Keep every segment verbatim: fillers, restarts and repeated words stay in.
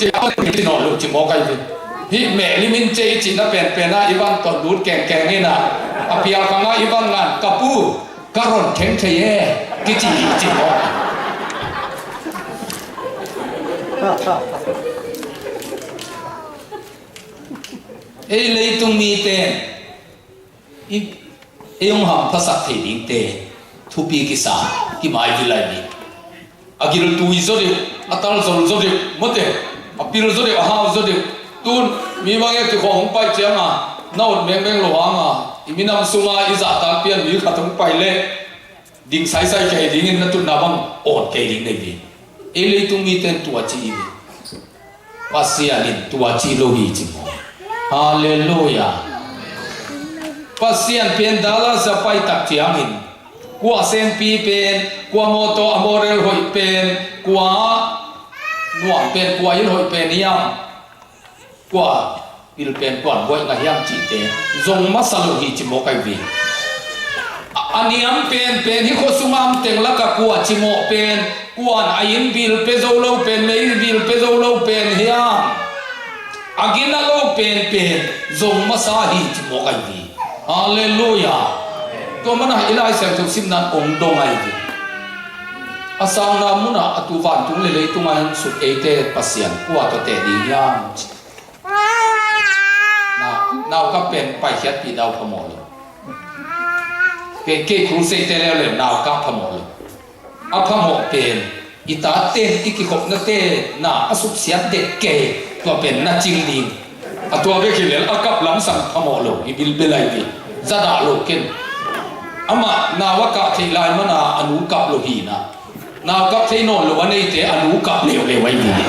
Ci nawn lo ci mawk ahi ve. Hih mehlim in ci i cihna penpen ah i van tawh lut kengkeng in ah, a pial khang ah i van ngan, "Ka pu, ka ron kheng thei e," kici hi ci mawk. Ei leitung mite i, ei hong hamphasak thei dingte thupi kisa, kimaivil lai ding. A giltui zaw deuh, a talzol zaw deuh, mawte, a pil zaw deuh, a hau zaw deuh. Tun mi bang e, kikhawng hong pai cianga na ot mengmeng lo hanga, i minam sunga i zahtak pian mi khat hong pai leh ding saisai kei dingin na tutna bang awn kei ding nei ding. Ei leitung mite in tua ci hi. Pasian in tua ci lo hi ci maw? Halleluia. Pasian pen Dallas a pai tak ciangin, kua senpi pen, kua mawtaw a model hoih pen, kua nuam pen, kua inn hoih pen hiam, kua pil pen kuan buaih ngah hiam cihte zong masa lo hi ci mawk ahi ve. A, a niam penpen hi khua sunga om teng laka kua cimawh pen, kuan a inn bil pia zo lo pen, mei bil pia zo lo pen hiam, a gina lo penpen zong masa hi ci mawk ahi ve. Halleluia. Tua mana i Lai Siangtho simna ong dong ahi ve. A sangna munah a tu vantung le leitunga hong sut eite Pasian kua tawh teh ding hiam? Na, naukap pen paikhiatpih dau phamawh lo. Kei, kei crusade te leuleu naukap phamawh lo. A phamawh pen i tate i kikhopnate na a suksiat det kei, tua pen na cing ding. A tua bek hi lel a kap lamsang phamawh lo, i bilbel ahi ve. Zadah lo ken. Amah nau a kah theih lai mana a nu kap lo hi na. Nau kap thei nawn lo a neite a nu kap leuleu ahi ve.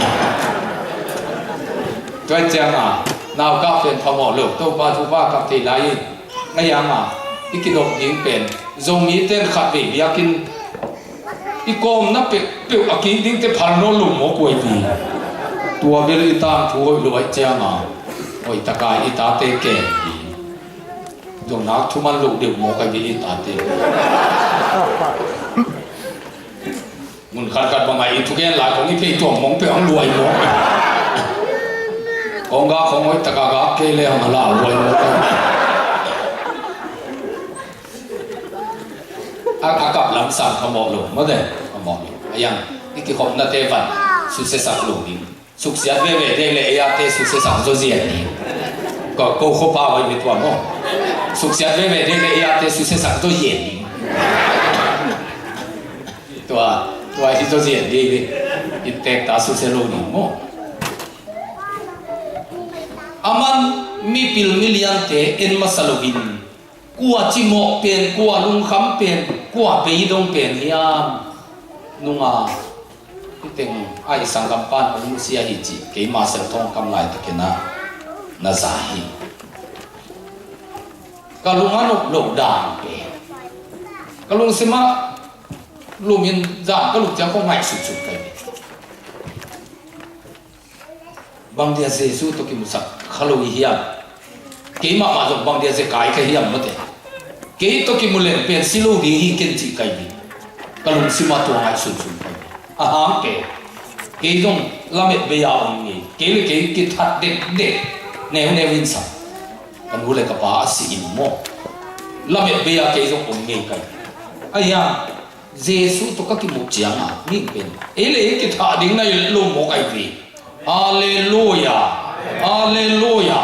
Tua cianga nau kap pen phamawh lo, Topa thupha kap thei lai in. Ngai anga i kidop ding pen Zomite in khatvei biakinn i kawmna peuhpeuh a kik dingte phal nawn lo mawk uh ahi ve. Tua bel i tangthu hoih lo ahi cianga hoih taka i tate kem ding. Zong nak thuman loh deuh mawk ahi ve i tate. Mun khatkhat bangah i thugen lai kong i phei tuam mong peuh ang luai mawk. Kong gak kong hoih taka gak kei le ang a la luai mawk. A, a kap lamsang phamawh lo, mawte, phamawh lo. A yang i kikhopnate van susiasak lo ding. Suksiat veve dek le ei ate susiasak zaw zian ding. Ko, ko khuapa hoih mi tua maw? Suksiat veve dek le ei ate susiasak zaw zian ding. Tua, tua hi zaw zian ding. I tekta susia lo ding maw? Aman mipil miliante en masa loin, kua cimawh pen, kua lungkham pen, kua beidong pen hiam? Nunga, hiteng a i sanggampan hong nusia hi cih keima selthawng kam laitakin ah na za hi. Ka lung a nop loh dan pen, ka lungsimah lumin zan ka luk ciang kong ngaihsutsut ka hi. Bang dia Jesu tawh kimusak kha lo i hiam? Keimah mah zong bang dia zekai ka hiam mawte? Kei tawh kimu leng pen si lo ding hi ken cih ka hi. Ka lungsimah tua ngaihsunsun ka hi. A hang kei, kei zong lamet bei-a om ngei. Kei le kei kithat dekdek, neuneu in sa. Ka nu le ka pa a si in maw? Lamet bei-a kei zong om ngei ka hi. A hiang, Jesu tawh ka kimuh cianga mi pen ei le ei kithah ding na hilh lo mawk ahi ve. Halleluia. Halleluia.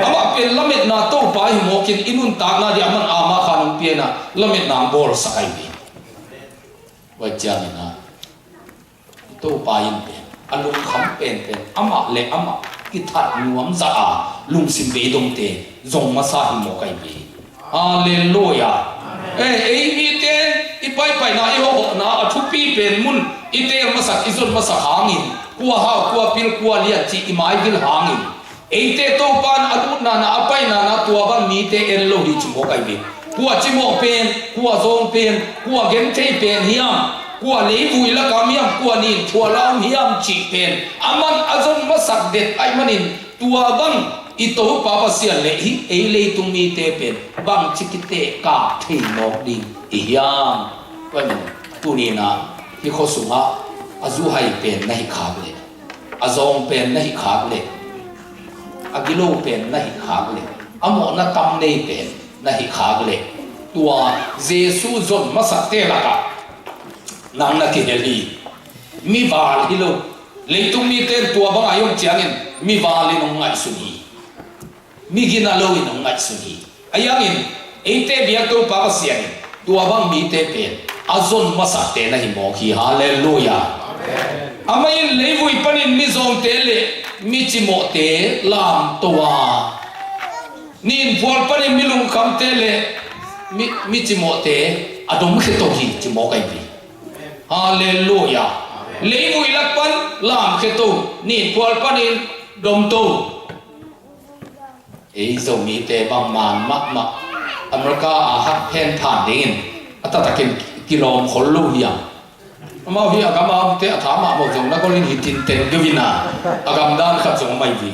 Amah pen lametna Topa hi mawkin i nuntakna dih aman ama khan hong piana lametna hong bawlsak ahi ve. Vai ciangina Topa in pen a lungkham penpen amah le amah kithat nuamzah a lungsim beidongte zong masa hi mawk ahi ve. Halleluia. Eh, ei mite i paipaina i hawhawhna a thupi pen mun i teel masak i zon masak hangin kua hau kua pil kua lian cih i maivil hangin eite Topan a lutnana a painana tua bang mite en lo hi ci mawk ahi ve. Kua cimawh pen, kua zawng pen, kua genthei pen hiam, kua leivui laka om hiam, kua nin thuala om hiam cih pen aman a zon masak det ahi manin tua bang i Topa Pasian le hih ei leitung mite pen bangci kitehkak thei mawk ding i hiam? Tua hi manin tunina hih khua sungah a zuhai pen na hi khak leh A zawng pen na hih khak leh, a gilo pen na hih khak leh, a mawhna tam nei pen na hih khak leh, tua Jesu zon masakte lakah nang na kihel hi. Mival hi lo. Leitung mite in tua bangah i om ciangin mival in hong ngaihsun hi. Migina lo in hong ngaihsun hi. Ahi hangin eite biak Topa Pasian in tua bang mite pen a zon masakte na hi mawk hi. Halleluiah. Amah in leivui panin mizawngte le micimawhte lamto a, ninphual panin milungkhamte le mi, micimawhte a domkhia to hi ci mawk ahi hi. Halleluiah. Leivui lak pan lamkhia to, ninphual panin domto. Ei Zomite bang man mahmah, America a hak phen phan dingin a taktakin kilawm khol lo hiam? Amau hi a gam a omte a tha mahmah zong na golin hi tinten deuh ina, a gam dan khat zong mai hi.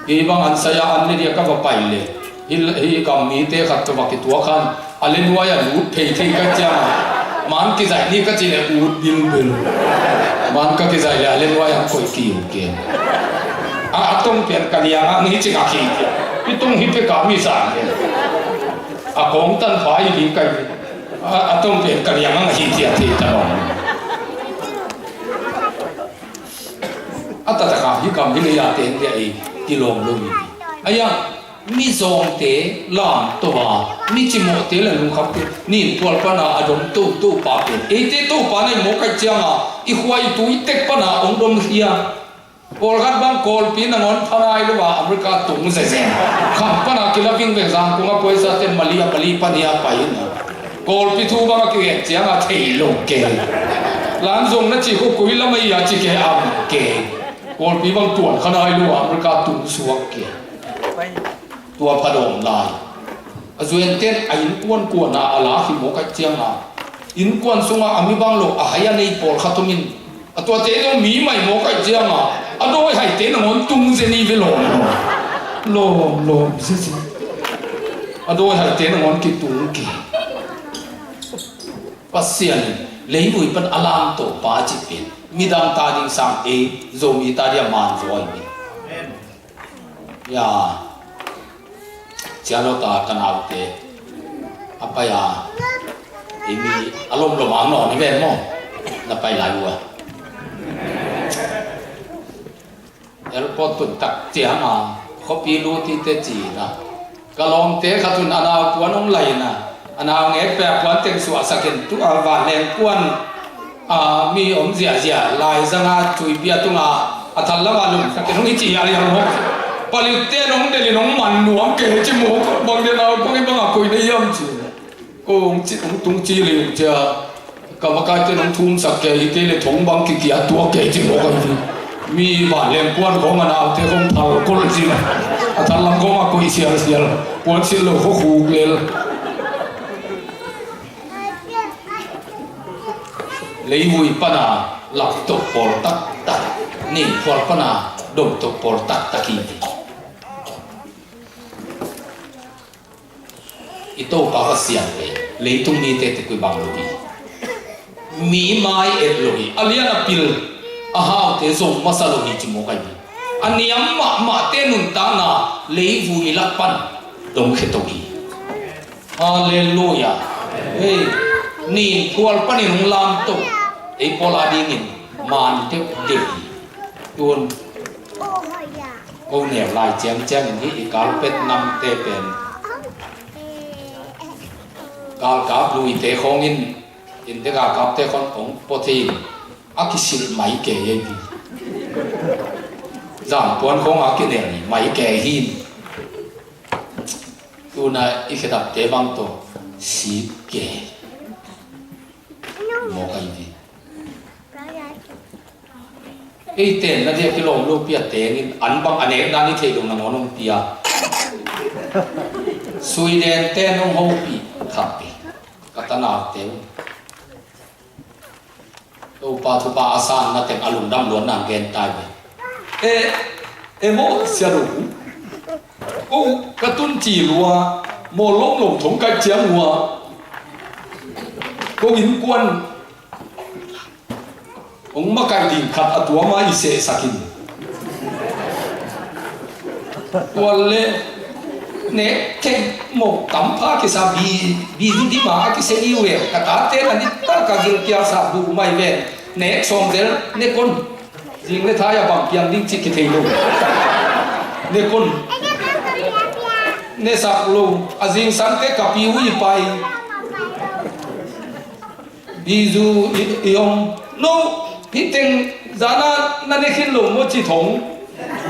Hi bang an saya an ne dia ka va pai le, hi, hi gam mite khat ka va kituak khan, a le nuai a lut phei thei ka ciang a, man kizaih ni ka ci le ut bilbil. Man ka kizaih le a le nuai a koih kiu kei. A, a tong pian ka liang a ngi ci ka ki kei. Hi tong hi pe ka mi sa kei. A kong tan fa hi ding kai. A, a tong pian ka liang a ngi ci a thei ta lo. A taktak a hi kam hi le a teng dia ei kilawm lo hi. Ahi a, mizawngte lamto a, micimawhte le lungkhamte ninphual pana a dom to, Topa pen eite Topa na hi mawk ahi cianga i khua i tui tek pana hong dom hi a. Pawlkhat bang Kawlpi nangawn pha nai lo a America tung zeze. Kham pana kila vingveng Zangkong a puaisate Mali a, Mali pan hi a pai in a. Kawlpi thu bang a kigen cianga thei lo kei. Lan zong na ci khu kui lam ahi a ci kei a om kei. Kawlpi bang tuan kha nai lo a America tung suak kei. Tua pha dawm lai. A zuenten a innkuan kuana a lak hi mawk ahi cianga, innkuan sunga a mi bang lo a hai a nei pawlkhat om in, a tuate zong mi mai mawk ahi cianga, a dawihaite nangawn tung zen hi ve lawm lawm. Lawm lawm ziazia. A dawihaite nangawn kitung kei. Pasian in leivui pan a lamto pa cih pen midang ta ding sang ei Zomi ta dia man zaw ahi ve. Ya. Cia lo ta ka naute a pai a, ei mi a lomlom ang nawn hi ven maw? Na pai lai uh a. Airport tun tak ciang a, khuapi lut hi te ci na. Ka lawmte khat un a nau puan hong lai na, a nau ngek pek puan teng suahsak in tu a vanleng puan, a, mi om ziahziah, laizanga tuipi a tunga a thal lamah lumsak in hong hi ci hialhial mawk. Palitte nong delin hong man nuam kei ci mawk, bang dia nau bang i bangah koih na hiam ci. Ko hong ci, hong tung ci li hong cia. Ka makaite nong thumsak kei hi kei le thong bang kikiat tuak kei ci mawk ahi hi. Mi vanleng puan khawng a naute khawng thal kol ci. A thal lam khawng a koih sialsial. Puan silh lo khawng khuk lel. Leivui pana laptop pawl taktak, ninphual pana domtop pawl taktak hi. I Topa Pasian pen leitung mite tawh kibang lo hi. Mi mai et lo hi. A lian a pil a haute zong masa lo hi ci mawk ahi hi. A niam mahmahte nuntakna leivui lak pan domkhia to hi. Halleluiah. Hei, ninphual panin hong lamto ei pawl a dingin man deuhdeuh hi. Tun ko neu lai ciangciangin hih i carpet namte pen galkap luite khawngin, innte galkapte khawng hong pua thei in a kisilh mai kei hi. Zangpuan khawng a kinel mai kei hi. Tuna i khedapte bang tawh sip kei mawk ahi hi. Eite na dia kilawm lo pia tengin an bang a nek dan i theih lo nangawn hong pia. Sweden te nong hopih khat hi. Ka tanaute uh. Topa thupha a sanna teng a lungdam luatna gen tai ve. E, e maw sia lo. Ko ka tun ci lua maw lom lo thong kai ciang ua. Ko innkuan Hong makaih ding khat a tua mah i sehsak in. Tua leh nek kei mawk tampha kisa bi, bi zu dima a kisia i uh e. Ka tate na nitak a gilkial sa buh mai ven. Nek sawm zel nek on. Zing le thai a bang piang ding cih kithei lo. Nek on. Nesak lo. A zingsang teh ka pi uh i pai. Bizu i, i om. No, hih teng zana na ne khin lo maw ci thong.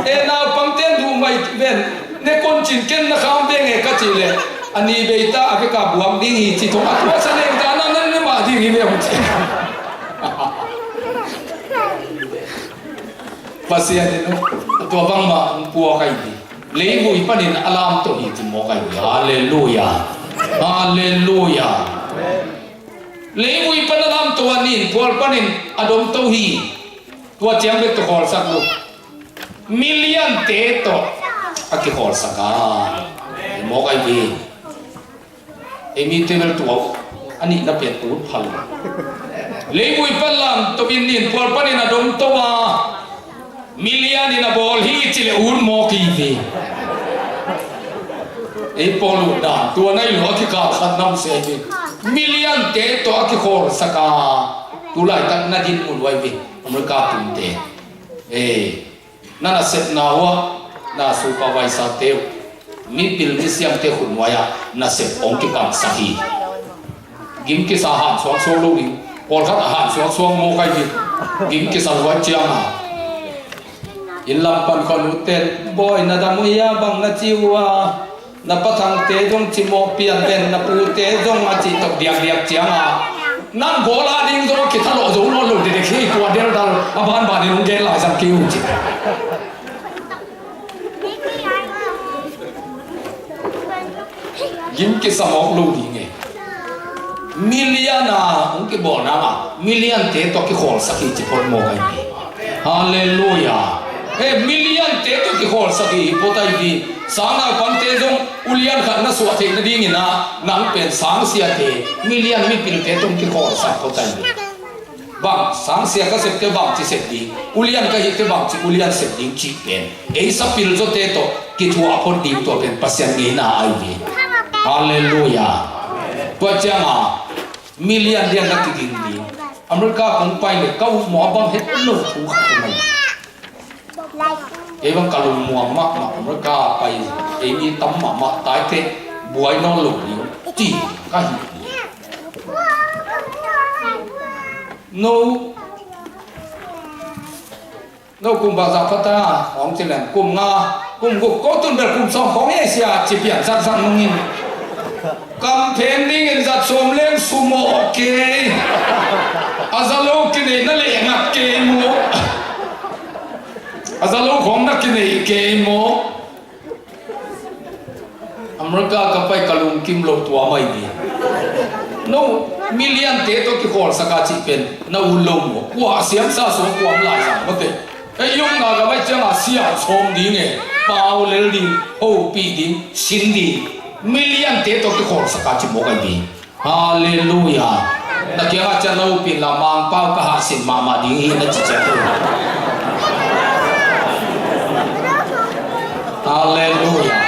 E, naupangte duh mai ven. Ne kon cin ken na kham ve nge ka cih leh, a ni bei ta a vek a buak ding hi ci thong. A tua sa ne zana na ne mah ding hi ve hong ci. Pasian in a tua bangmah hong puak ahi hi. Leivui panin a lamto hi ci mawk ahi hi. Halleluiah. Halleluiah. Leivui pan a lamto a, nin phual panin a domto hi. Tua ciang bek tawh khawlsak lo. Miliante tawh a kikhawlsak a, mawk ahi hi. Ei mite bel tua uh a nihna pen ut phal lo. Leivui pan lamto in nin phual panin a domto a, milian in a bawl hi ci leh ut mawk hi ve. Ei pawl uh dan tua nai lo a kikal khat nam se hi. Miliante tawh a kikhawlsak a, tu laitak na din mun uai ve. America tunte, ei, na nasepna uah na supervisor te uh, mipil misiamte khutnuai ah nasep hong kipangsak hi. Gim kisa han suaksuak lo ding. Pawlkhat a han suaksuak mawk ahi hi. Gim kisa luai ciang a, inn lam pan khua nu ten, "Bawi, na dam uh hia, bang na ci uh a? Na pathangte zong cimawh pian ven, na pute zong," a cih tawh diakdiak ciang a, nang bawl a ding zong a kithalawh zo nawn lo dede khi tua deldal a banbanin hong gen lai zang kei uh ci. Gim kisa mawk lo ding e. Milian a hong kibawlna mah, miliante tawh kikhawlsak hi ci phot mawk ahi hi. Halleluiah. E, miliante tawh kikhawlsak hi phot ahi hi. Sang naupangte zong ulian khat na suah theih nadingin a, nang pen sangsiate, milian mipilte tawh hong kikhawlsak phot ahi hi. Bang, sangsia ka septe bang ci sep ding, ulian ka hihte bang ci ulian sep ding cih pen ei sapil zawte tawh kithuah phot ding tua pen Pasian ngeina ahi hi. Halleluiah. Tua ciang a milian lian na kiging ding. America kong pai leh ka uh mawh a bang het lo thu khat ka nei. Kei bang ka lungmuang mahmah, America pai ei mi tam mahmah, taiteh buai nawn lo ding ci ka hi. No, no kum bangzah pha ta, hong ci leng kum nga, kum guk, ko tun bel kum sawm khawng hi sia ci pian zakzak nungin. Kam phen dingin zat sawm leng sumawh kei. A za lo kinei na leh ngat kei maw? A za lo khawng na kinei kei maw? America ka pai ka lungkim lo tua mai ni. No, miliante tawh kikhawlsak a cih pen na ut lo maw? Kua siamsa suang kua om lai zang mawte. Ei, i omna ka pai ciang a siam sawm ding e, pau lel ding, hopih ding, sin ding. Miliante tawh kikhawlsak a ci mawk ahi ding. Halleluiah. Na kiangah ciang na hopih la, Mangpau ka hahsin mahmah ding hi na ci ciang. Halleluiah.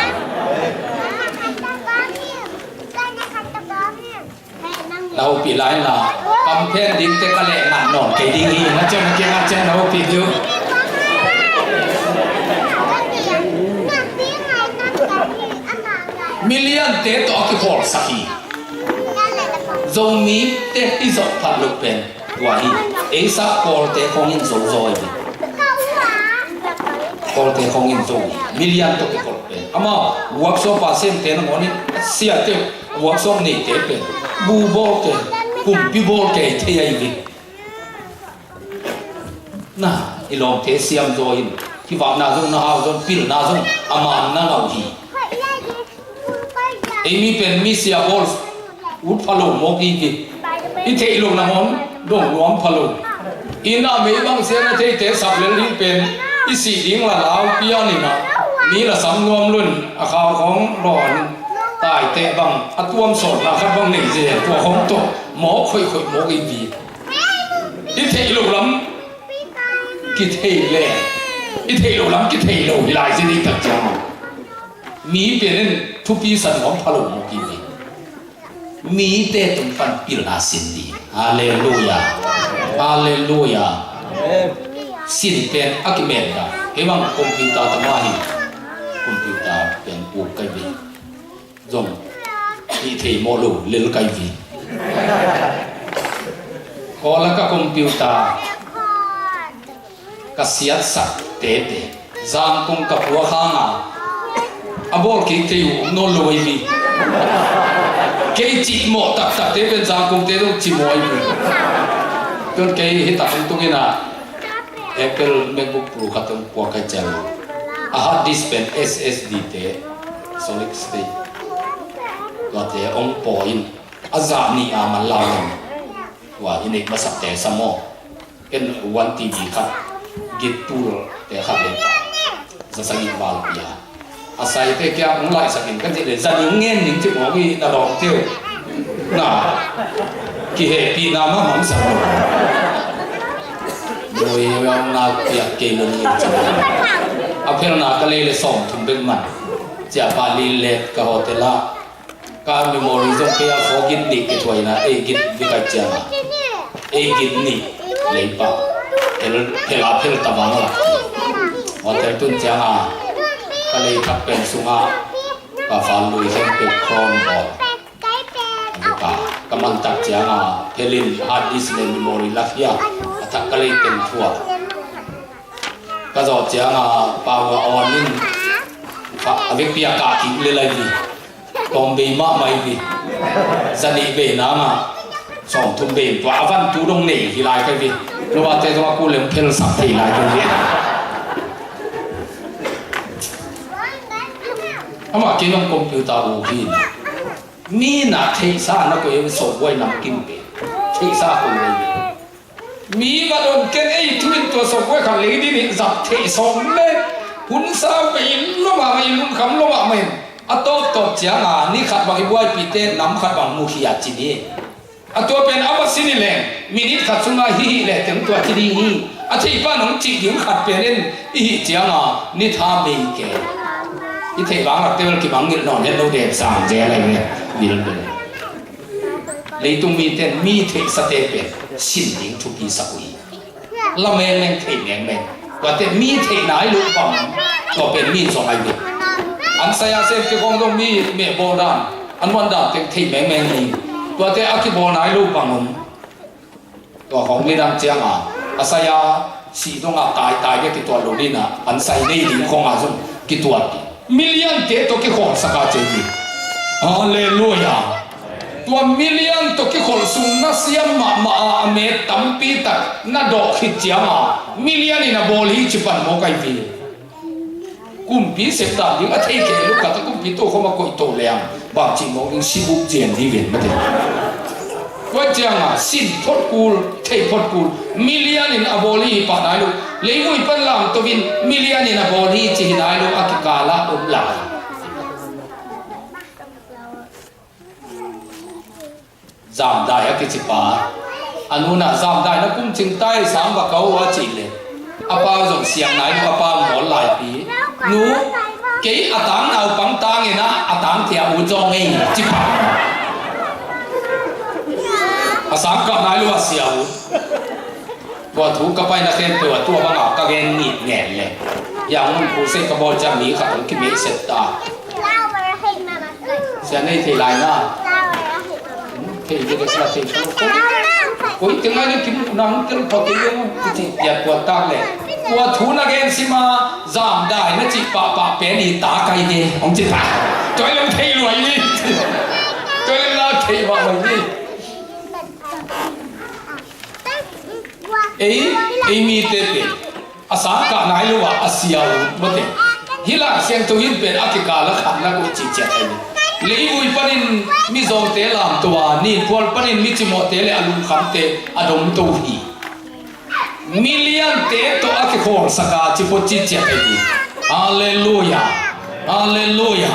Na hopih lai na, kam phen dingte ka leh ngat nawn kei ding hi na ciang, na kiangah ciang na hopih ding. Miliante tawh a kikhawlsak hi. Zomite i zawh phat loh pen tua hi. Ei sap Kawlte khawngin zo zaw hi. Kawlte khawngin zo hi. Milian tawh kikholh pen. Amau workshop a semte nangawnin siate workshop neite pen bu bawlte, kumpi bawlte thei ahi hi. Na, i lawmte siam zaw in, kivakna zong na hau zaw in, pilna zong a man na ngau hi. Ei mi pen misia bawl ut pha lo mawk i hi. I theih loh nangawn dong nuam pha lo. Inn ah mei bang sia na theite sap lel ding pen i sih ding la lau pian in ah, mi la sam nuam lo in a khau khawng lawn taiteh bang a tuam sawtna khat bang nei zel tua khawng tawh mawk khoihkhoih mawk i hi. I theih loh lam I thei le i theih loh lam kithei lo hi lai zen i tak ciang. Mi pen in thupi sa nuam pha lo maw kiti. Mite tung pan pilna sin ding. Halleluia. Halleluia. Sin pen a kimen ta. Hei bang computer tama hi. Computer pen uk kai ve. Zong i thei mawh lo lel kai ve. Kawl a ka computer ka siatsak tete Zangkong ka puak hanga a bawl kik thei uh om nawn lo ahi hi. Kei cihmawh taktakte pen Zangkongte zong cihmawh ahi hi. Tun kei hi tak tung ina Apple MacBook Pro khat ong puak kai ciang a hard disk pen S S D te solid state tuate ong paw in a zah nih a man lau in tua i neih masakte sa maw. En one T B khat git tul te khat lei ta. Za sagih val pia. A saite kia hong laihsak in ka cih le za ning ngen ning cih mawk i na lawm teu. Na kihehpihna mahmah sak lo. Mui hong nak piak kei lo ni. A phelna ka lei le sawm thum bek man. Ciapa li let ka hotel ah Ka memory zong kei a four gig nih kithuaina, eight gig bek a ciang a, eight gig nih lei pah, phel, phel a phel ta vang la. Hotel tun ciang a ka lei thak pen sungah ka fa lui khempeuh Chrome bawl. A bek a ka man tak ciang a phel in hard disk le memory lak hi a, a thak ka lei teng thuak. Ka zawh ciang a pau a on in a vekpi a kah kik le lai hi. Tawm bei mahmah hi. Za nih bei nang a sawm thum bei tua a van tu dong nei hi lai ka hi. Lua te zong a ku lem phel sak thei lai ka hi. Amah kei nong computer uh hi. Mi na theihsa na koih a sawmbuai nam kim pe. Theihsa koih lai hi. Mi va don ken ei thu in tua sawmbuai khat lei din in zat theih sawm le hun sau pe in lomah mah in hun kham lomah mah in a tawptawp ciang a ni khat bang i buaipihte nam khat bang mukhia ci ni. A tua pen a va sin i leng minit khat sungah hih hih le teng tua ci ding hi. A theihpa nong cih ding khat pen in i hih ciang a ni tha mei ke. I theih vang lakte bel kimangngilh nawn het lo den sang zel ahi ve. Bilbil. Leitung mite in mi theihsate pen sin ding thupi sak uh hi. La mengmeng thei mengmeng. Tuate mi theih nai lo bang tua pen mi zong ahi ve. An saya sem kikhawng zong mi meh bawl dan an muan dan teng thei mengmeng hi. Tuate a kibawl nai lo bang om. Tua khawng nidang ciang a a saya sih dong a taitai bek kituat lo ding a an sai nei ding khawng a zong kituat ding. Million te tawh kikhawlsak a cei hi. Halleluia. Tua million tawh kikholh sung na siam mahmah a a met tampi tak na dawh khit ciang a million in a bawl hi ci pan mawk ahi hi. Kumpi sep dan ding a thei kei lo khat a kumpi to khawm a koih to leng bang cih mawk ding si buk cian ding ven mate. Tua ciang a sin phot kul thei phot kul million in a bawl hi pah nai lo. Leivui pan lam to in million in a bawl hi ci hi nai lo a kikal a om lai. Zamdai a kici pa a nunah Zamdai na kum cing tai sang va ko a cih le a pa zong siang nai lo a pa mawl laipi nu kei a tang naupang tang in a a tang tia ut zong ei ci pa a sang kah nai lo a sia ut. Tua thu ka paina khempeuh a tua bangah ka gen nit ngen le. Yang mun khu sei ka bawl ciang mi khat hong kimeh set ta. Sia nei thei lai na. Thei ve de sa thei sa. Koi teng ai le kim nang tel pa ke yong kici ya tua tak le. Tua thu na gen sima Zamdai na ci pahpah pen i ta kai de hong ci ta. Toi lem thei luai ni. Toi lem la thei ba luai ni. Ei, ei mite pen a sang kah nai lo a a sia ut mate. Hih Lai Siangtho in pen a kikal a khatna ko cih ciat ahi. Leivui panin mizawngte lamto a, ninphual panin micimawhte le a lungkhamte a domto hi. Million te tawh a kikhawlsak a ci phot cih ciat ahi. Halleluia. Halleluia.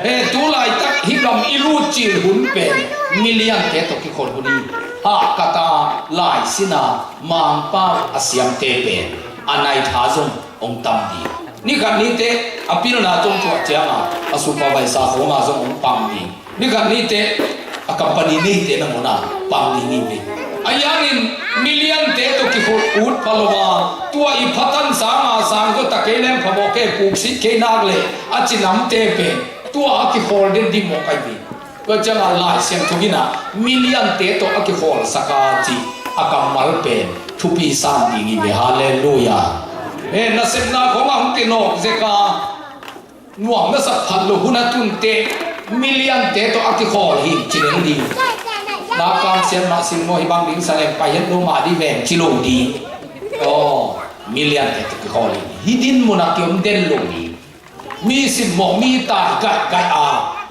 He, tu laitak hih gam i lut cil hun pen million te tawh kikholh hun hi. Hahkat a, lai sin a, mangpa a siamte pen a naitha zong hong tam ding. Nikhat nite a pilna tawh tuah cianga a supervisor khawngah zong hong pang ding. Nikhat nite a company neite na mawhna pang ding hi ve. A hiangin million-te tawh kikhol ut pha lo a, tua i phatan sanga sang zaw ta kei leng phamawh kei, puksih kei nak leh a cinamte pen tua a kikhol den ding mawk ahi ve. Tua ciangah Lai Siangtho in ah million-te tawh a kikholsak a ci a kammal pen thupi san ding hi ve. Halleluiah. He, nasepna khawngah hong kinawk zek a nuam nasak phat lo hun a tunte million-te tawh a kikhawl hi ci lel ding. Nakam sian mah sin maw, hi bang ding sa leng pai het lo mah ding veng ci lo ding. Aw, million-te tawh kikhawl hi. Hih dinmun ah kiom den lo ding. Mi simmawh, mi tai gaihgaih a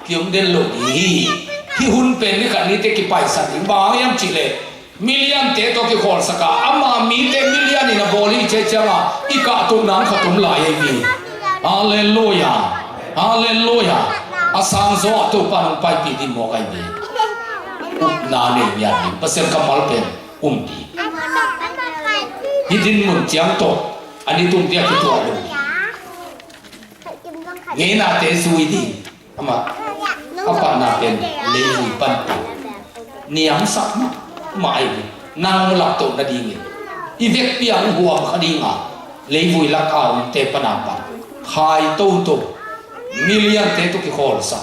kiom den lo ding hi. Hih hun pen nikhat nite kipaisan ding. Bang hang hiam cihleh million-te tawh kikholsak a, ama mite million in a bawl hi cih ciangah i kahtohna khat om lai ahi hi. Halleluiah. Halleluiah. A sang zaw ah Topa nong paipih ding mawk ahi hi. Upna nei ngiat ding, Pasian kammal pen um ding. Hih dinmun ciang tawh a ni tumte a kituah lo ding. Ngeinate zui ding. Amah a patna pen leivui pan pan niamsak mahmah ahi hi. Nang lak toh nadingin i vekpi-a hong huam kha dinga leivui laka omte pana pan khai toto. Million-te tawh kikholsak,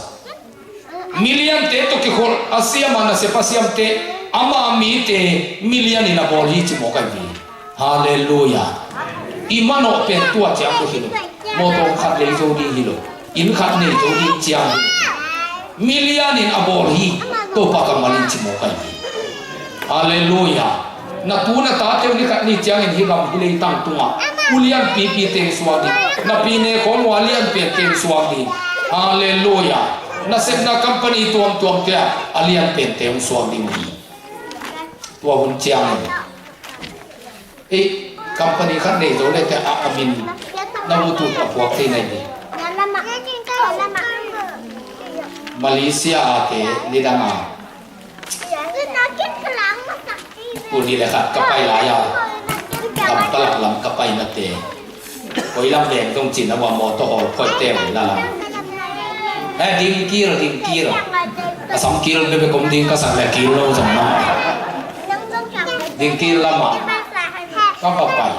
million-te tawh kikhol a siam a nasep a siamte ama mite million in a bawl hi ci mawk ahi hi. Halleluiah. I manawh pen tua ciang uh hi lo. Mawtaw khat lei zo ding hi lo. Inn khat nei zo ding ciang hi lo. Million in a bawl hi. Topa kammal in ci mawk ahi hi. Halleluiah. Na tu na tate uh nikhat ni ciangin hih gam hih leitang tungah ulian pipi teng suak ding. Na pine khawng uh a lian pen teng suak ding. Halleluiah. Nasepna company tuamtuamte ah a lian pen teng suak ding hi. Tua hun ciangin ei company khat nei zo leh te a, a min na mutu a puak thei nai hi. Malaysia a te nidang a tuni le khat ka pai lai a, Kampala lam ka pai na te. Koi lam veng zong cin a, wa mawtaw hawl phoih teu la lam. Eh, ding kil, ding kil. A sam kil bebe kom ding ka sak le kil lo zong na. Ding kil lam a ka va pai.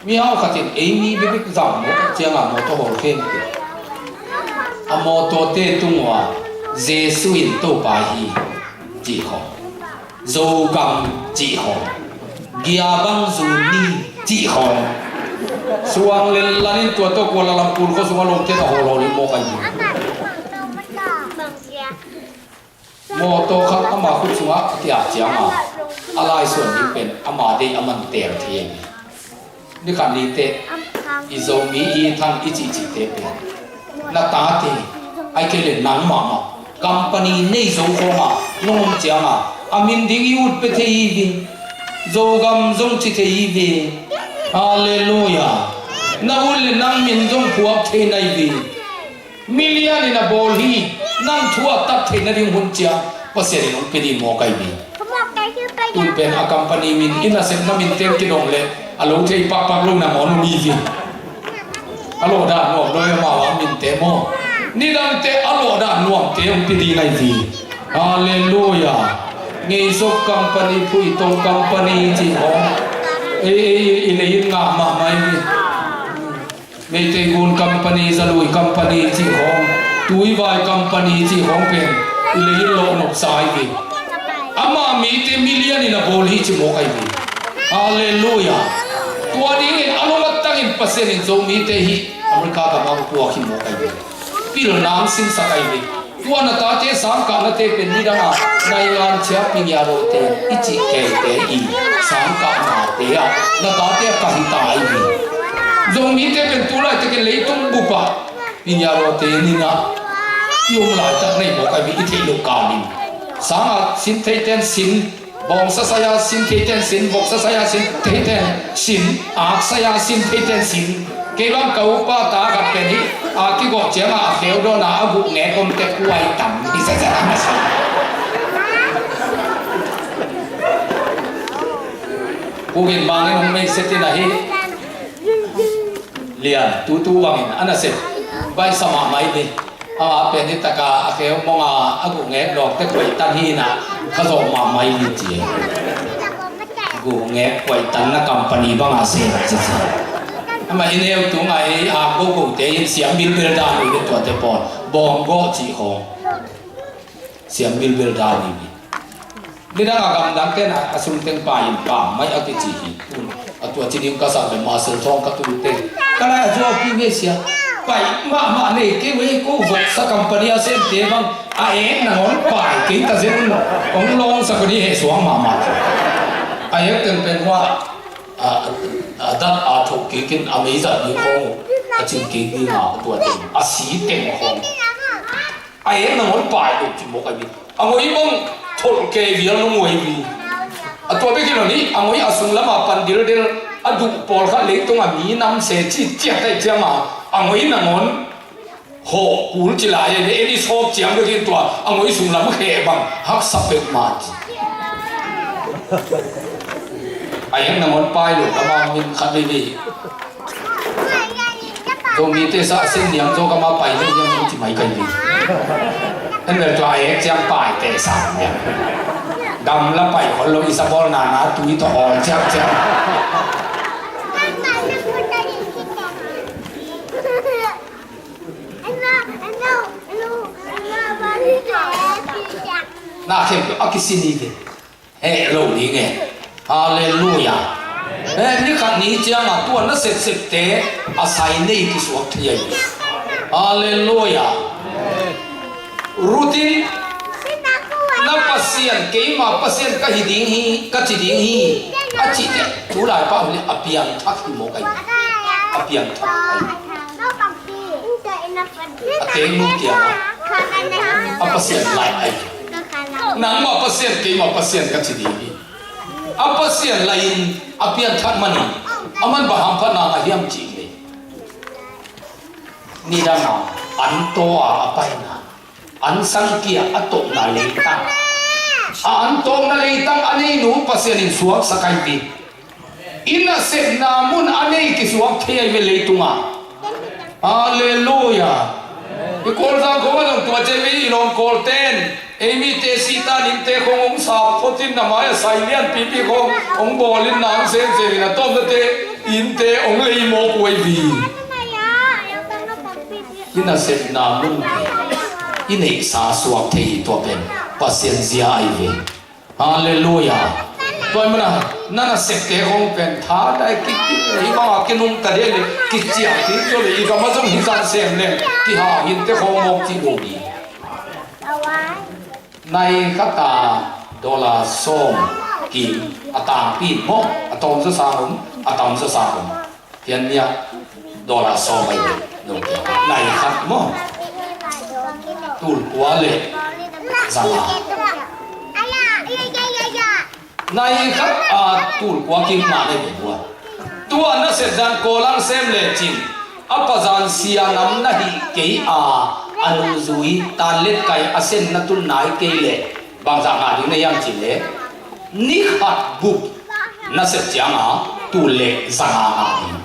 Mi hau khat in ei mi bebe zam mawtaw ciang a mawtaw hawl khem kil. A mawtawte tung ua Jesu in Topa hi cih khawng. Zogam cih khawng, gia bang zun ni cih khawng. Suang lel lanin tua tawh Kuala Lumpur khua sungah lawmte na hawlhawl in mawk ahi hi. Mawtaw khat ama khut sungah a kiak cianga a laisuan ding pen ama deih a man teel thei hi. Nikhat nite i Zomi i thang i cihcihte pen na tate, ahih kei le nang mahmah company nei zo khawngah nong om cianga a min ding i ut pia thei hi ve. Zogam zong ci thei hi ve. Halleluiah. Na ut le nang min zong phuak thei na hi ve. Million in a bawl hi. Nang thu a tak theih nading hun ciang Pasian in hong pia ding mawk ahi hi. Tun pen a company min, i nasepna min teng kidong leh a lo thei pakpak lo nangawn om hi hi. A lawhdan nuam lo hi amau a minte maw. Nidangte a lawhdan nuamte hong pia ding ahi hi. Halleluiah. Ngeisok company, phuitol company cih khawng ei, ei, i lei in ngah mahmah hi. Meitei gun company, zalui company cih khawng, tuivai company cih khawng pen i lei in lohnopsa ahi hi. Ama mite million in a bawl hi ci mawk ahi hi. Halleluiah. Tua dingin a lungtangin Pasian in Zomite hi America gam ah puak hi mawk ahi hi. Pilna hong sinsak ahi hi. Tua na tate sangkahnate pen nidanga nai ngan cia pingiarote i cih keite i sangkahnate ah na tate ah ka hita ahi hi. Zomite pen tu laitakin leitung bupah pingiarote nina i om laitak nei mawk ahi hi, i theih loh kalin. Sanga sin theiten sin, bawngsa saya sin theiten sin, voksa saya sin theiten sin, aksa ya sin theiten sin. Kei bang ka upa ta khat pen hi, a kigawh ciangah a kheu dawn a a guh ngek om te kuai tam hi sasa. Pu Gin Mang in hong meiset in ahi. Lian tutu bangin a nasep baisa mahmah hi. Ama pen hi taka a kheu mong a, a guhngek lawkte kuaihtan hi na, kha zawh mahmah hi ci. Guhngek kuaihtanna company banga sem ci ci. Ama i neu tunga ei a gogote in siam bilbel dan uh hi tuate pawl. Bawng gawh cih khawng. Siam bilbel dan hi. Nidang a gamdang ten a sum teng pai in pam mai a kici hi. Tun a tua ci ding ka sa ve ma sel thawng ka tu te. Ka lai a zuau pi ve sia. Pai mahmah nei kei ve ko voksa company a sem te bang a ek nangawn pai kei ta zen un. Ong lawng sa ko ni he suang mahmah. A ek teng pen hua a, a dat a thok kei kin a mei zat ding khawng a cin kei ding a tua teng a si teng khawng. A eng nangawn pai lo ci mawk ahi. A ngoi bang tholh kei vial nung uh ahi. A tua bek hi lo ni, a ngoi a sung lama pan dildel a duh pawlkhat leitung a mi nam se ci ciat ahi ciang a, a ngoi nangawn hawh kul ci lai ahi. Eli sawp ciang bek hi tua a ngoi sung lam kheh bang haksa pek mah ci. A eng nangawn pai lo lama min khat vei vei. Zomite sa a sen niam zaw kama pai niam niam ci mai kai ni. En bel tua ek ciang pai te sa niam. Gamla pai khol lo i sa bawl na na tui tawh hawl ciang ciang. Na khem a kisi ni ve. Heh lo ding e. Halleluia. Eh, ni khat ni cianga tua na sepsepte a sai nei kisuak thei ahi. Halleluia. Ruth in na Pasian, keima Pasian ka hi ding hi, ka ci ding hi, a cihte tulai pa huli a piangthak hi mawk ahi. A piangthak ahi. A teng nu kiangah a Pasian laih ahi. Nangmah Pasian, keimah Pasian ka ci ding hi. A Pasian laih in a piangthak manin a man bang hamphatna ngah hiam cih leh, nidanga an taw a a paina, an sangkia a tawhna leitang, a an tawhna leitang a neinu Pasian in suaksak ahi hi. I nasepna mun a nei kisuak thei ahi ve leitunga. Halleluia. I Kawlzang khawng a zong tua ciang i lawm Kawlten ei mite sihtan innte khawng hong sap phot in na mai-ah sai lianpipi khawng hong bawl in na hong semsem in a tawpnate innte hong lei mawk uh ahi vi. I nasepna mun i neihsa suak thei hi tua pen Pasian zia ahi ve. Halleluia. Tua hi mana na nasepte khawng pen tha dai kik kik le hi banga kinungta deh le kiciang kik zo le i gama zong hi zan sem le kihau hinte khawng mawk kik lo ding. Nai khata dollar sawm kim a tangpi maw, a tawm zawsang om, a tawm zawsang om. Hian nia dollar sawm ahi ve, no kia. Nai khat maw? Tul kua le zanga. Nai khat a tul kua kim ngah le ve bua. Tua na set dan Kawlang sem le cin. A pazan sia nam na hi kei a, a nungzui tan let kai a sen na tun nai kei le. Bangzah ngah ding na hiam cih leh, ni khat bup na sep cianga tul le zanga ngah ding.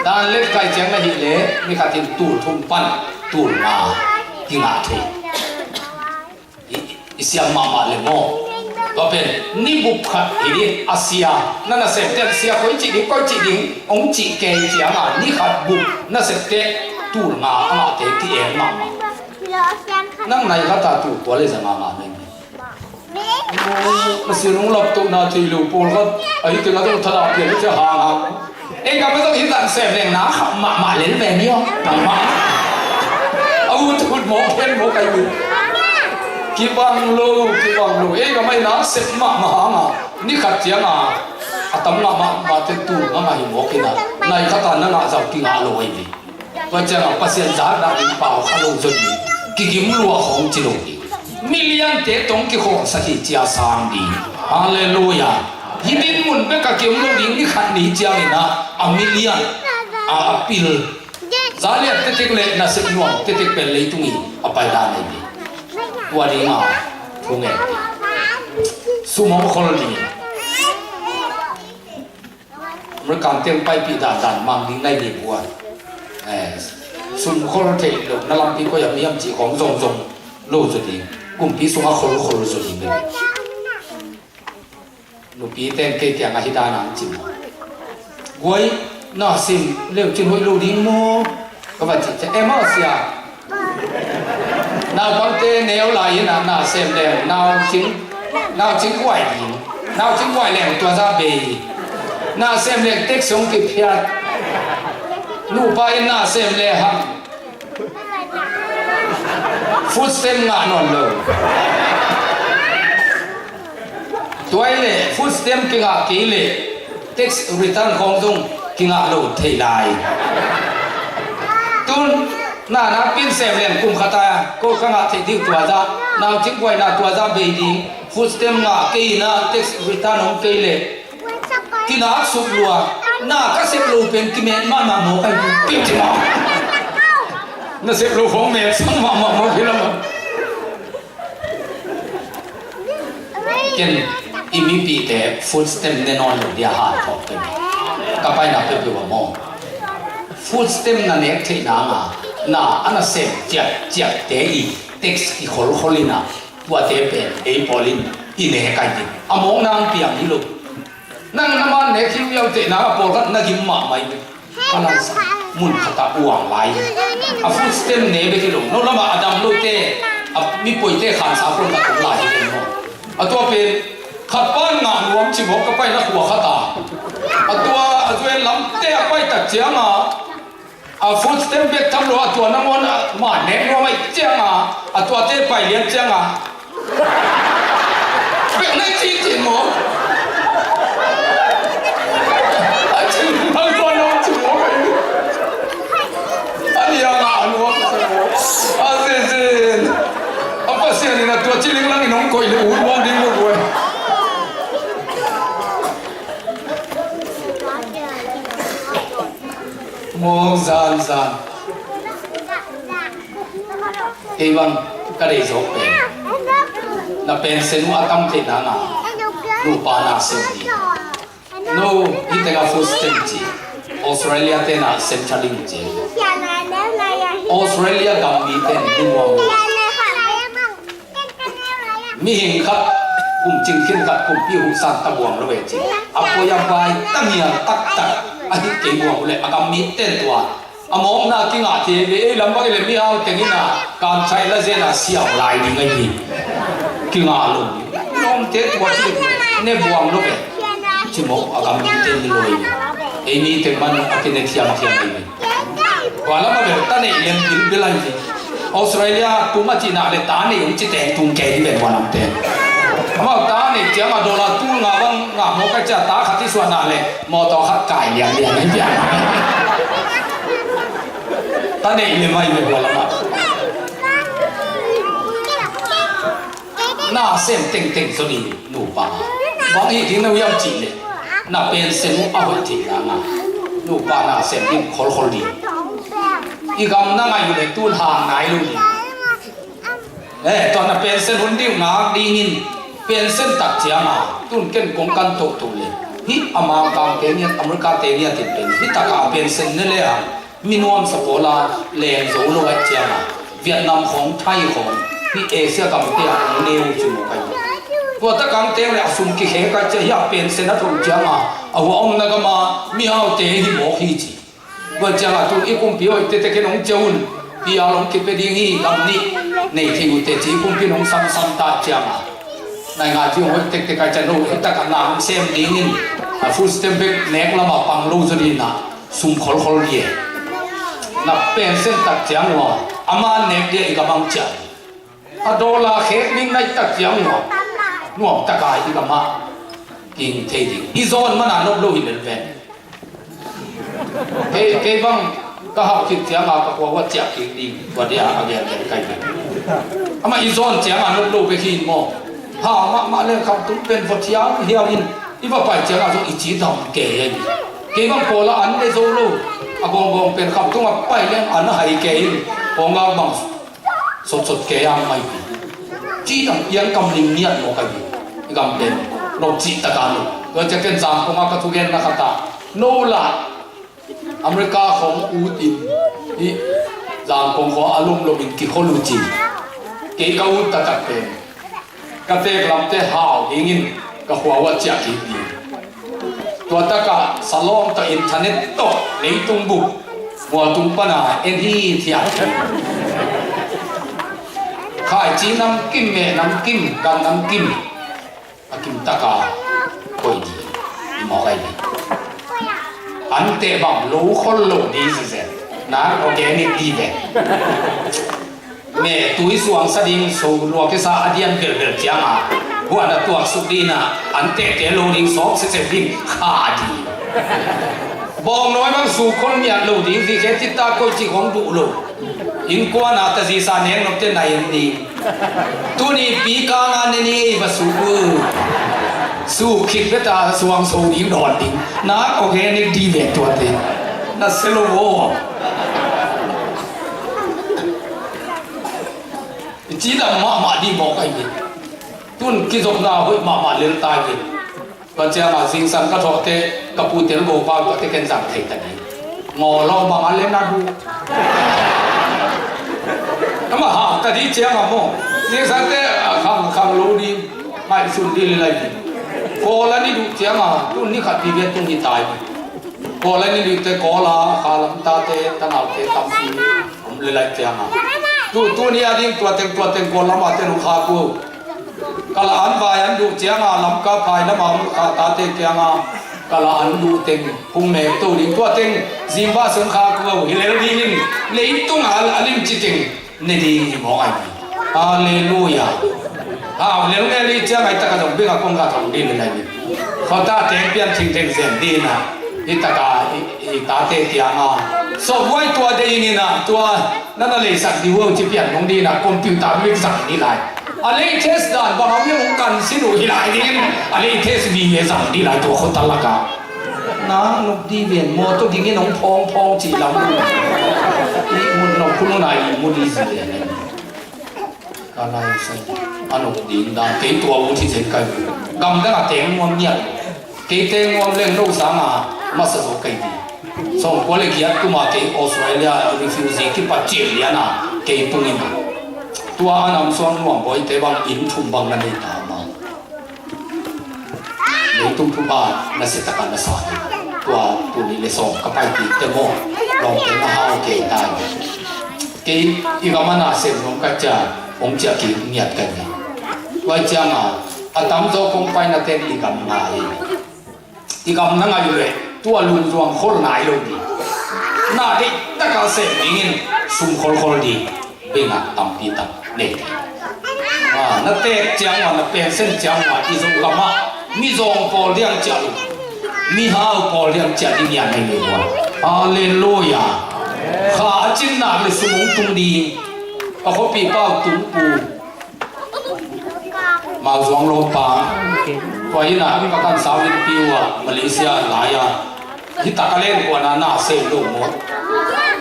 Dan let kai ciang na hih leh ni khat in tul thum pan tul nga kingah thei. I, i siam mahmah le maw? Tua pen ni bup khat hi ding a sia na nasepte sia koi cih ding koi cih ding hong cih kei cianga ni khat bup nasepte tul nga a ngahte ki-en mahmah. Nang nai khata tul kua le zanga ngah na hi. Na sin hong laptohna thei lo pawlkhat ahi tengah zong thadah pian a cia hang hang. Ei gam a zong hi zan sem leng na kham mahmah lel ve ni aw. Nangmah a ut ut mawk hen mawk ahi ut. Kibang lo, kibang lo. Ei gam a i na sep mahmah hanga ni khat cianga a tam ngah mahmahte tul nga ngah hi mawk hi na. Nai khata na ngah zau kingah lo ahi ve. Tua ciangah Pasian zahdah ding pau kha lo zaw ding, kigim luah khawng ci lo ding. Miliante tawh kikhawlsak hi cia sang ding. Halleluia. Hih dinmun beka kiom lo ding ni khat ni ciangin ah a milian a, a pil. Zalian tetek le nasep nuam tetek pen leitung hi a pai dan ahi ding. Tua dingah thungen. Sum hong khol ding. American teng paipih dandan mang ding nai ding uh a, eh, sum khol theih loh na lampi koi a mi hiam cih khawng zongzong lo zaw ding, kumpi sungah kholkhol zaw ding. Nupi teng kei kiangah hih dan ang cin. Guai, na sem leu cin hoih lo ding maw? Ka va cih ciang, em aw sia. Naupangte neu lai in ah na sem leng nau cing, nau cing guai ding. Nau cing guai leng tua zah bei. Na sem leng tek sung kiphiat. Nupa in na sem leng hang. Food stamp ngah nawn lo. Tua hi leh food stamp kingah kei leh tax return khawng zong kingah lo thei lai. Tun na nakpi in sem leng kum khat a ko ka ngah theih ding tua zah, nau cing guai na tua zah bei ding, food stamp ngah kei in ah tax return om kei leh kinak suk lua, na ka sep lo pen kimet mahmah maw kai, piu ci maw. Na sep lo khawng met sang mahmah maw kilam a. Ken i mipihte food stamp ne nawn lo dia han thawk ken. Ka paina peuhpeuh a maw. Food stamp na nek theih nanga na a na sem ciatciatte i tax i kholkhol in ah tuate pen ei pawl in i nek ai ding. A mawkna ang piang hi lo. Nang na man nek hi uh viaute na a pawlkhat na gim mahmah hi. Ka lang sa mun khat ah uang lai. A food stamp ne bek hi lo. No lamah a dam lote, a mipuite khansa pawlkhat om lai hi ken maw. A tua pen khat pan ngah nuam ci maw ka paina khua khat a. A tua a zuan lamte a pai tak cianga a food stamp bek tham lo a tua nangawn a ma nek nuam aih cianga a tuate pai lian cianga. Bek na ci ci maw? A cin bang tua nong ci maw? A nia ngah nuam sa maw? A zezin. A Pasian in a tua ci linglang in hong koih le ut nuam ding lo guai. Mawk zanzan. Kei bang ka deih zawk pen na pension uh a tam theih nanga nupa na sem ding. No, hih tengah food stamp ci. Australia tena Centrelink ci. Australia gam mite ni nuam uh. Mihing khat kum cing khin khat kumpi huh san ta buang lo ve ci. A poi a vai ta ngial taktak ahi kei buang uh le a gam mite tua a mawkna kingah thei ve. Ei lam bang i le mihau teng in a kan chaih la zen a siau lai ding ahi. Kingah lo. Lawmte tua ci ne buang lo ve. Ci mawk a gam mite ni lo hi. Ei mi teng man a kine thiamthiam ahi ve. Tua lam a bel ta neih lem bilbil ahi hi. Australia kum a cihna le ta neih hong ci teng tung kei hi ven tua lamte. Amau ta neih ciang a dollar tul nga bang nga mawk a cia ta khat i suahna le mawtaw khat kai lianlian hi pian. Ta neih lem ahi ven tua lam a. Na sem tengteng zaw ding nupa. Bang hi ding na hiam cih leh na pension uh a hoih theih nanga nupa na sem ding kholkhol ding. I gam na ngaih uh leh tun hang nai lo ding. Eh, tua na pension hun ding ngak dingin pension tak cianga tun ken kong kan tohtoh leh hih a Mangkangte ngiat Americate ngiat in pen hih taka pension ne le a mi nuamsa pawla leng zo lo aih cianga Vietnam khawng Thai khawng hih Asia gamte ah hong neu ci mawk ahi. Tua takang teng le a sum kikhek aih cia hih a pension a thoh cianga a hua omna gama mihaute hi mawk hi ci. Tua cianga tu i kumpi hoih tete ken hong cia un pi a long kipia ding hi gam nih nei thei uh teh ci i kumpi in hong samsam ta cianga nai nga ci hong hoih tektek aih cia no hih takah na hong sem dingin a food stamp bek nek lama pang lo zaw dingin a sum kholkhol hi e. Na pension tak ciang uh a ama nek dia i gam ang ciang a dollar khek ding naih tak ciang uh nuam taka i gam ah king thei ding i zawn mana nop lo hi lel ven. Kei, kei bang ka hauh khit cianga ka khua uh a ciah kik ding tua dia a gelgel kai ven. Amah i zawn cianga nop lo bek hi in maw? Hau mahmah leng khamtung pen vot hiauhiau in i va pai cianga zong i ci dam kei hi. Kei bang pawla an le zo lo a gawnggawng pen khamtung a pai leng an a hai kei in kawngak bang sotsot kei a mai hi. Ci dam piang kam ning ngiat mawk ahi. I gam pen nop cih taka lo. Tua cia ken zang kawngak ka thugenna khatah No lah America khong ut in, hih Zangkong khong a lomlom in kikhol uh cin. Kei ka ut taktak pen ka teek lamte hau dingin ka khua uah ciah kik ding. Tua takah salawng tawh internet tawh leitung bup mualtung pana en hi thiat. Khaici namkim, meh namkim, gan namkim a kim taka koih ding i mawk ahi ding. An teh bang lo khol lo ding zizen. Na organic ding ve. Meh tui suangsa ding so lua kisa a dian belbel cianga huan a tuak suk dina an teh te lo ding sawk sesep ding kha ding. Bawng nawi bang su khol miat lo ding zi khe tita koih ci khong duh lo. Innkuana tazisa nek nopte na en ding. Tuni pi kanga ne ni ei va suk uh. Suk khit beta suang so ding dawn ding. Na organic ding ve tuate. Na selo vo. I ci dam mahmah ding mawk ahi ding. Tun kizopna hoih mahmah lel tai ding. Tua cianga zingsang ka thawhte ka pu telbo pau tuate ken zang thei ta ding. Ngaw lawng bang a le na duh. Ama hau ta dih cianga maw. Zingsangte a khang khang lo ding. Ngaihsun dih le lai ding. Kawl a ni duh cianga tun ni khat pi bian tung hi tai ding. Kawl a ni duhte Kawl a kha lam tate tanaute tampi om le lai cianga. Tu, tuni a ding tua teng tua teng Kawl lamate nong kha kua. Kala an vai an duh cianga Lamka phai lama hong kha tate kianga kala an duh teng hong mek to ding tua teng zimba sung kha kua hi lel dingin leitunga a limci teng ne ding hi mawk ahi. Halleluia. Hau lel nge li cianga i taka dong bika kong ka thong ding le lai ni. Khota teng pian thing teng zen dina i taka i, i tate kianga sawmhuai tua dei nina tua Nana leisak dih uh ci pian nong dina computer mik zang dih lai. A latest dan bang a mi hong kan sin uh hi lai dingin a latest mi nge zang dih lai tua khota laka. Na nuk dih ven maw tawh dingin hong phawng phawng cih lam uh. I mun nong khun uh nai i mun i zi ven. Ka lai sai. A nuk ding dan kei tua uh ci zen kai. Gam dang a teng muam niat. Keite ngawm leng lo sanga masa zo kei ding. Sawmkua le giat kuma kei Australia refugee kipat cil liana kei tungin. Tua a nam suang nuam bawite bang inn thum bang na nei ta ma. Leitung thupha na se taka na sa hi. Tua tuni le sawm ka pai kik te maw. Lawmte na hau kei tai. Kei i gam a na sem nuam ka cia hong cia kik ngiat ka hi. Tua cianga a tamzaw kong paina ten i gam ngai. I gam na ngai uh leh tua lungzuang khol nai lo ding. Na deih taka sem dingin sum kholkhol ding. Bengah tampi tak nei ding. Ah, na teek ciang ua na pensen ciang ua i Zogam ah mizawng pawl diang ciah lo. Mihau pawl diang ciah ding ia nei lo ua. Halleluia. Kha a cinnak le sum hong tung ding. Ka khuapi pau tung pu Mauzuang lawmpa. Tua hi na ka kan sau in piu a Malaysia lai a hi taka len kuana na sem lo maw?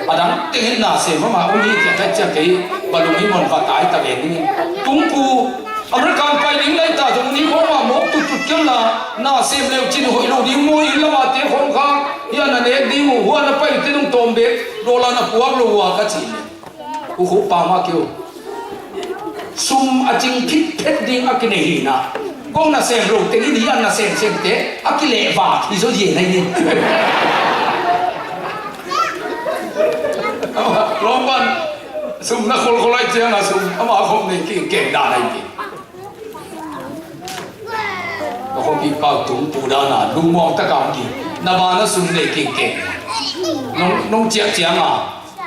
A dang teng hin na sem ama um hi tia ka cia kei balung hi mon va tai ta ve ning. Tungpu American pai ding lai ta zong ni khong ma mawk tut tut keu la na sem leu cin hoih lo ding maw in lama te khong kha hi a na nek ding uh hua na pai te nung tawm bek dawl a na puak lo ua ka ci le. U khup pau mah keu. Sum a cing phitphet ding a kinei hi na. Kong nasem lo teng in hi a nasem semte a kilehvak hi zaw hi na hi. Lawmpan sum na kholkhol ai ciang a sum ama khom nei kengkeng dan ai ti. Ka khuapi pau tung pu dana lungmuang taka om ding na bana sum nei kengkeng. Nong, nong ciah cianga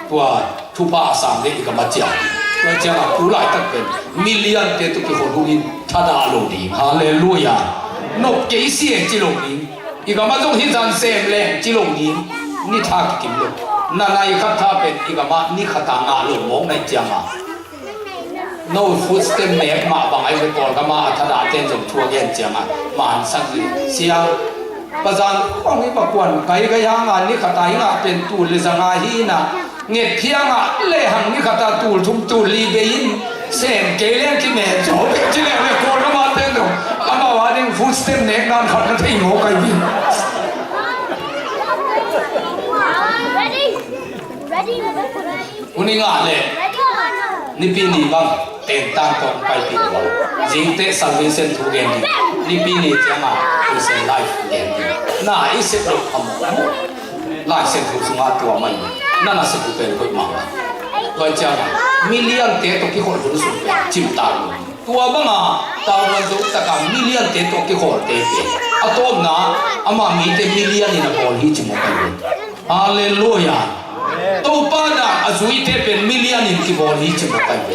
tua thupha a sang le i gam a ciah. Tua cianga pu laitak pen million te tu kikhol hungin thadah lo ding. Halleluia. Nop kei si e ci lo ding. I gam a zong hi zan sem le ci lo ding. Ni tha kikim lo. Na nai khat tha pen i gam a ni khat a ngah lo mawk nai cianga. No food stamp nek mah bang ai ve Kawlgam ah a thadah ten zong thu a gen ciangah mansak hi. Sia pazan kong hi pakuan kai kai hanga ni khat a hi ngah pen tul le zanga hi na nget phiangah le hang ni khat a tul thum tul li bei in sem kei leng kimen zo bek ci leng le Kawlgam ah ten zong amau a ding food stamp nek nan khat na thei maw kai hi. Huni ngah le Nipi ni bang tentang tawh paipih lo. Zingteh Salvation thu gen ding. Nipi ni ciangah Christian life gen ding. Na i sep lo a mawk mawk. Lai Siangtho sungah tua mah in na na sep uh pen hoih mahmah. Tua ciangah million te tawh kikholh hun sung pen cimtak lo. Tua banga tavuan zo taka million te tawh kikhawlte pen a tawpna ama mite million in a bawl hi ci mawk ahi ve. Halleluiah. Topa dan a zuite pen million in kibawl hi ci mawk ahi ve.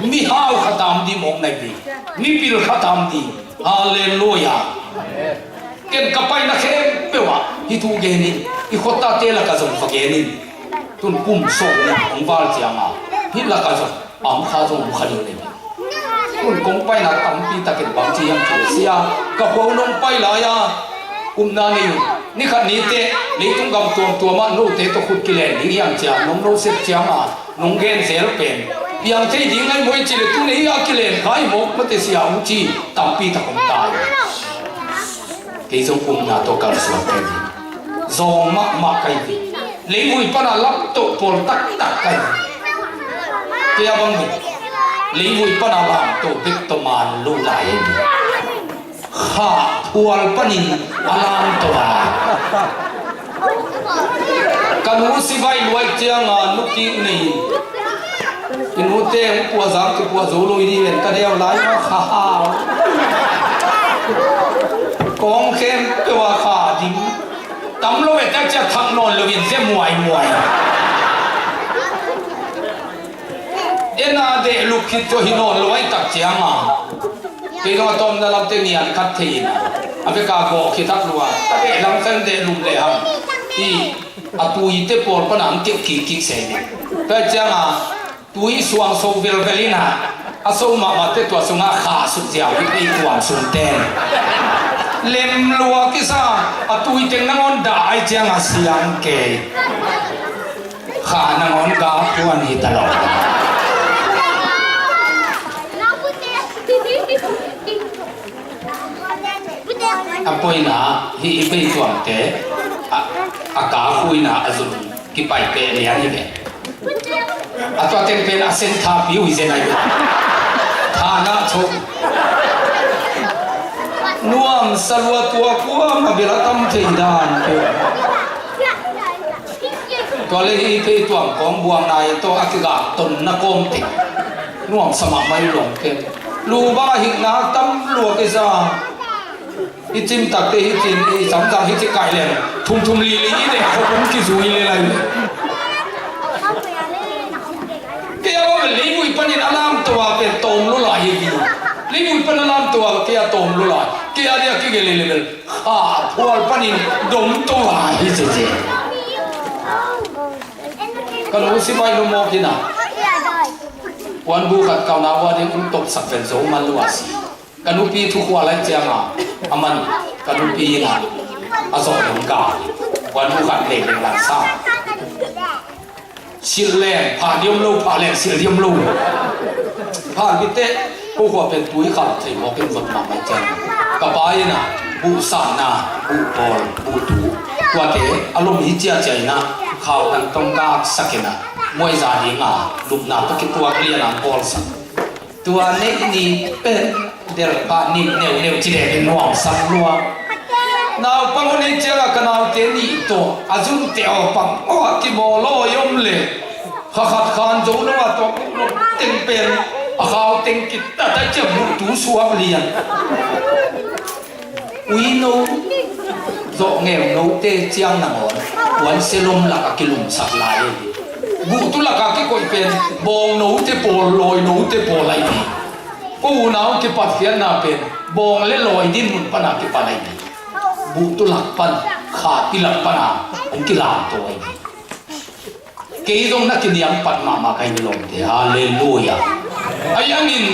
Mihau khatam ding mawk na hi ve. Mipil khatam ding. Halleluiah. Ken ka paina khempeuh ah hih thu gen in, i khuatate lakah zong va gen in. Tun kum sawm nih hong val ciangah hih lakah zong a om kha zong om kha ding nei. Tun kong paina tampi takin bang ci hiam cih leh, sia, ka khua un hong pai lai-a upna nei un. Ni khat ni teh leitung gam tuamtuam ah note tawh khut kilen ding hiam cia nong no sep ciangah nong gen zel pen piang thei ding ngai maw i cih leh, tun hih a kilen kha hi mawk mate sia, hong ci tampi tak om ta hi. Kei zong upna tawh kalsuan ka hi. Zawng mahmah ka hi. Leivui pana lamto pawl taktak ka hi. Kei a bang hi. Leivui pana lamto bek tawh man lo lai hi. Kha phual panin a lamto a. Ka nu sivai luai cianga nukik nei. I nute hong puahzak kipuah zo lo i dih ven ka deu lai ma kha hau. Kawng khempeuh a kha ding. Tam lo ve tak ciah thak nawn lo in zia muaimuai. Ena deh lup khit tua hi nawn lo ai tak cianga. Kei zong a tawmna lamte ngian khat thei in a veka gawh khit hak lua. Ka deh lam san deh lup le hang. I a tuite pawl pana ang keuh kikkik sei ni. Tua cianga tui suang so velvel ina a so mahmahte tua sunga kha suk ziau hi pei tuam sungten. Lem lua kisa a tui teng nangawn dah ai cianga siang kei. Kha nangawn ga puan hi ta lo. A poina hi i pei tuamte a, a ka khuina a zum kipai peh lian hi ve. A tua teng pen a sen tha piu hi zen ai ve. Tha na cho. Nuam salua tua kuam a bela tam thei dan pe. Tua le hi pei tuam kawng buang nai tawh a kigak tonna kawm teng. Nuam sa mahmah i lawm ken. Lu bang a hikna tam lua kei sa. I cim takte hi cin i samsang hi ci kai leng. Thum thum li li i ne khop um kizui le lai. Kei a bang leivui panin a lamto a pen tawm lua lai hi. Leivui pan a lamto a kei a tawm lua lai. Kei a dia kigel le le. Kha phual panin dom to lai hi ci ci. Ka nu sivai nu mawk hi na. Puanbu khat kauna ua ding um tawpsak pen zo man lua si. Ka nupi thukhua lai cianga a man ka nupi ina a zawh dong ka. Puanbu khat lei leng lan sa. Silh leng phah diam lo, phah leng silh diam lo. Phah bite ko khua pen tui khal thei mawk in vot mahmah ciang. Ka pa ina buh sanna, buh pawl, buh tu. Tuate a lom hi ciacia ina khau tang tong gak sak ina muaiza dinga lupna tawh kituak liana pawl sak. Tua neih ni pen delh pah nih neuhneuh ci dek in nuamsak lua. Naupang hun hi cianga ka naute nih tawh a zunte aw pang aw a kimawl aw i om le. Kha khat khan zo lo a tua kuk lo teng pen a khau teng kitat a ciah buhtu suak lian. Uino zawh ngeu note ciang nangawn puansia lom laka kilumsak lai hi. Buhtu laka kikoih pen bawng note pawl, lawi note pawl ahi hi. Ko unau kipathiatna pen bawng le lawi dinmun pana kipan ahi hi. Buhtu lak pan, khahpi lak pana hong kilamto ahi hi. Kei zong na kiniam pat mahmah ka hi lawmte. Halleluiah. Ahi hangin